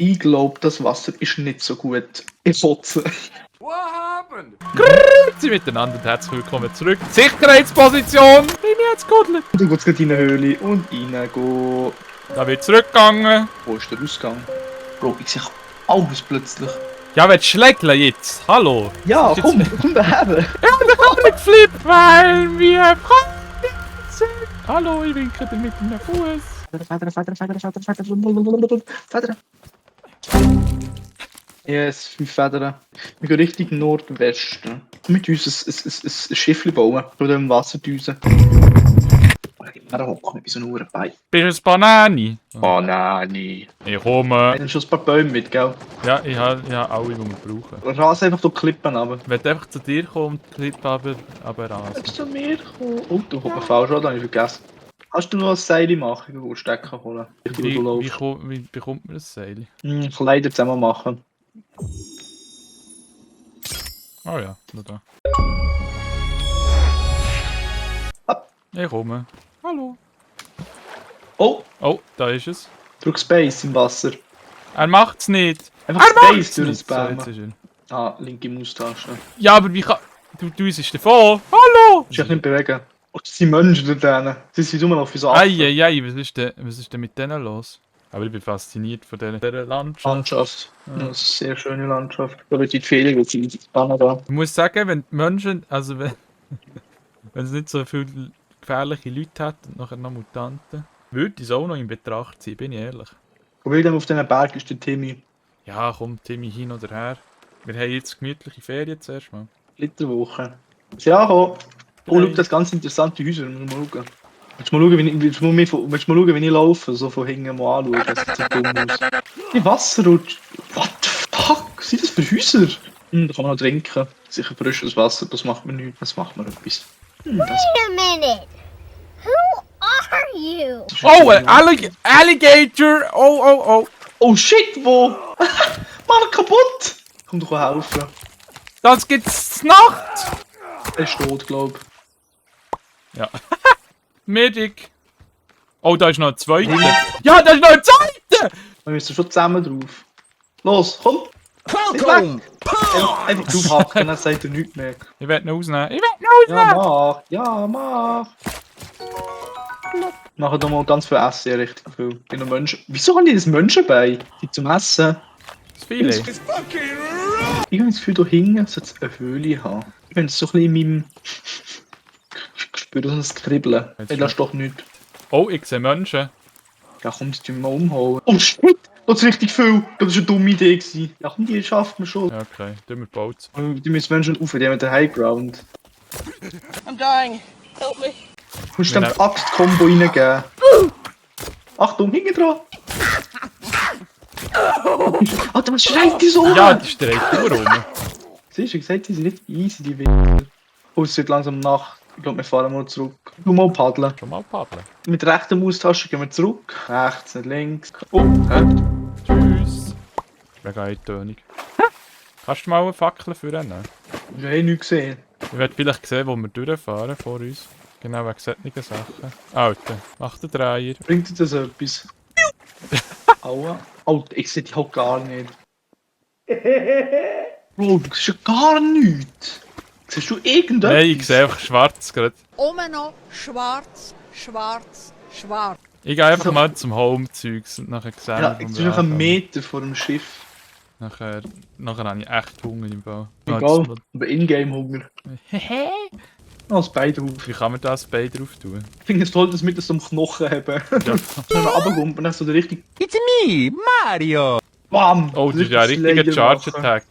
Ich glaube, das Wasser ist nicht so gut. Ich kotze. Grüezi miteinander und herzlich willkommen zurück. Sicherheitsposition! Bin ich jetzt gudelt? Du gehst gerade in eine Höhle und reingehen. Da wird zurückgegangen. Wo ist der Ausgang? Bro, ich sehe alles plötzlich. Ja, willst du schlägeln jetzt? Hallo? Ja, Das ist komm, jetzt- komm daher. Ja, da kann nicht flippen, weil wir Freunde sind. Hallo, ich winke dir mit meinem Fuß. Federn. Yes, 5 Federn. Wir gehen Richtung Nordwesten. Mit uns ein Schiffchen bauen. Oder im Wasser düsen. Er hocken wie so ein Uhrenbein. Bist du ein Banani? Banani. Ich komme. Wir haben schon ein paar Bäume mit, gell? Ja, ich habe alle, die wir brauchen. Ras einfach durch Klippen runter. Ich werde einfach zu dir kommen und Clip aber rasen. Willst du zu mir kommen? Oh, du hocken falsch, oder? Habe ich vergessen. Kannst du noch ein Seil machen, wo Stecken holen? Wie bekommt man das Seil? Kleider zusammen machen. Oh ja, nur da. Ab. Ich komme. Hallo. Oh, Oh, da ist es. drück Space im Wasser. Er macht's nicht. Einfach Er Space macht's durch nicht. das So, Bäumen. jetzt ist er. Ah, linke Maustaste. Ja, aber wie kann... Du düsest davon. Hallo! Kannst dich nicht bewegen. Oh, das sind Menschen da drinnen. Sie sind rumlaufen wie so Eieiei, was ist denn mit denen los? Aber ich bin fasziniert von dieser Landschaft. Landschaft. Ja, eine sehr schöne Landschaft. Da wird die Ferien in Kanada. Ich muss sagen, wenn die Menschen... Also wenn es nicht so viele gefährliche Leute hat und nachher noch Mutanten, würde es auch noch in Betracht ziehen, bin ich ehrlich. Wo will denn auf diesen Berg ist der Timmy? Ja, komm, Timmy, hin oder her. Wir haben jetzt gemütliche Ferien zuerst mal. Literwoche. Ja, komm. Oh, Hey. schau, das ganz interessante Häuser. Mal schauen. Willst du mal schauen, wie ich laufe? So von hinten mal anschauen. Das sieht dumm aus. Die Wasserrutsch. What the fuck? Was sind das für Häuser? Da kann man noch trinken. Sicher frisches Wasser, das macht man nicht. Das macht man etwas. Das Wait a minute. Who are you? ist Oh, ein Alligator! Oh, oh, oh! Oh shit, wo? Mann, kaputt! Komm doch helfen. Das gibt's Nacht! Er ist tot, glaub. Ja. Medic! Oh, da ist noch ein zweiter! Ja, da ist noch ein zweiter! Wir müssen schon zusammen drauf. Los, komm! Nicht weg! Einfach draufhacken, dann sagt er nichts mehr. Ich werde ihn ausnehmen. Ich werde ihn Ja, ausnehmen! mach! Ja, mach! Machen doch mal ganz viel Essen, richtig viel. Bei den Menschen. Wieso haben die das Menschenbein? Die zum Essen? Das Filet. Ich habe das Gefühl, da hinten sollte es eine Höhle haben. Ich finde es so ein bisschen in meinem... Ich spüre so ein Kribbeln. Jetzt Hey, lass doch nicht. Oh, ich sehe Menschen. Ja komm, die tun wir mal umhauen. Oh shit! Das ist richtig viel! Das war eine dumme Idee gewesen. Ja komm, die schafft man schon. Ja, okay. Tun wir baut. Die müssen Menschen rauf, die haben den Highground. I'm dying. Help me. Du musst dann die Axt-Kombo reingeben. Achtung, hinten dran! Alter, was schreit die so? Ja, die streckt nur rum. Siehst du, gesagt, die sind nicht easy, die Wind. Oh, es wird langsam Nacht. Ich glaube, wir fahren mal zurück. Du mal paddeln. Schon mal paddeln. Mit der rechten Maustasche gehen wir zurück. Rechts, nicht links. Oh, hä? Tschüss. Mega eintönig. Kannst du mal eine Fackel führen? Ich habe nichts gesehen. Ich werde vielleicht sehen, wo wir durchfahren vor uns. Genau wegen solchen Sachen. Alter, mach den Dreier. Bringt dir das etwas? Aua. Alter, ich sehe die halt gar nicht. Bro, du siehst ja gar nichts. Siehst du irgendetwas? Nein, ich sehe einfach schwarz gerade. Oben noch schwarz, schwarz, schwarz. Ich gehe einfach mal zum Home-Zeugs und nachher sehen Ja, wo jetzt wir ist noch ein anfangen. Meter vor dem Schiff. Nachher habe ich echt Hunger im Bau. Egal, aber Ingame-Hunger. Hehe. Als beide auf. Wie kann man das Bein drauf tun? Ich finde es toll, dass wir das am Knochen haben. Ja. Wenn wir runterkommen und dann so der richtig It's me, Mario! BAM! Oh, das ist ja ein richtiger Charge-Attack.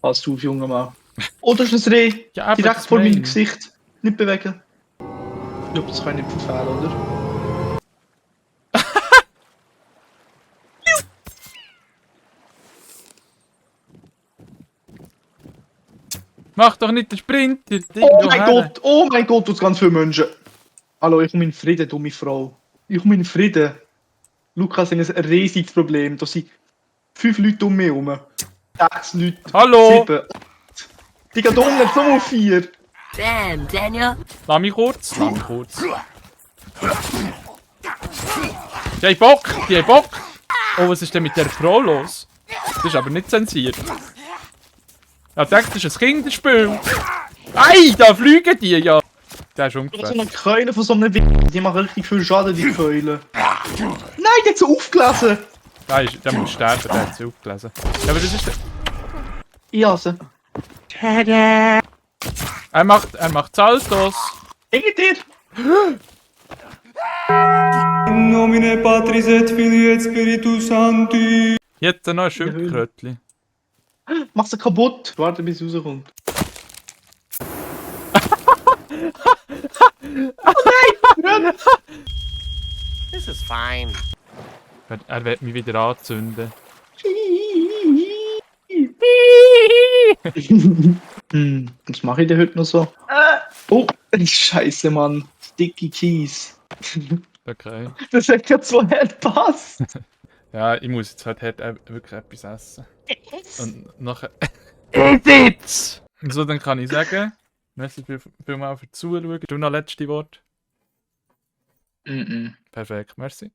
Pass auf, junger Mann. Oh, das ist ein Reh! Ja, aber Direkt das vor meinem meine ich. Gesicht. Nicht bewegen. Ich glaube, das kann ich nicht verfehlen, oder? Mach doch nicht den Sprinter! Oh mein Gott, das ganz viele Menschen. Hallo, ich komme in Frieden, dumme Frau. Ich komme in Frieden. Lukas hat ein riesiges Problem. Da sind 5 Leute um mich herum. 6 Leute. Hallo! 7. Die gehen unten, jetzt nochmal 4. Damn, Daniel. Lass mich kurz. Lass mich kurz. Die haben Bock! Die haben Bock! Oh, was ist denn mit der Frau los? Das ist aber nicht zensiert. Ja, denkt, das ist ein Kinderspiel. Ei, da fliegen die ja. Der ist So umgefallen. eine Keule von so einem die machen richtig viel Schaden, die Keule. Nein, der hat so aufgelesen! Der muss sterben, der hat sie aufgelesen. Ja, aber das ist... Ich hasse. Er macht Saltos. Hinter dir! In nomine Patris et Filii et Spiritus Sancti. Jetzt noch ein Schildkrötchen. Mach sie kaputt! Warte, bis sie rauskommt. This is fine. Er wird mich wieder anzünden. Was mache ich denn heute noch so? Oh, Scheiße, Mann. Sticky Keys. Okay. Das hat gerade so hart gepasst. Ja, ich muss jetzt halt wirklich etwas essen. Und nachher... So, dann kann ich sagen... Merci vielmals für Zuschauen. Du noch letzte Wort? Perfekt, merci.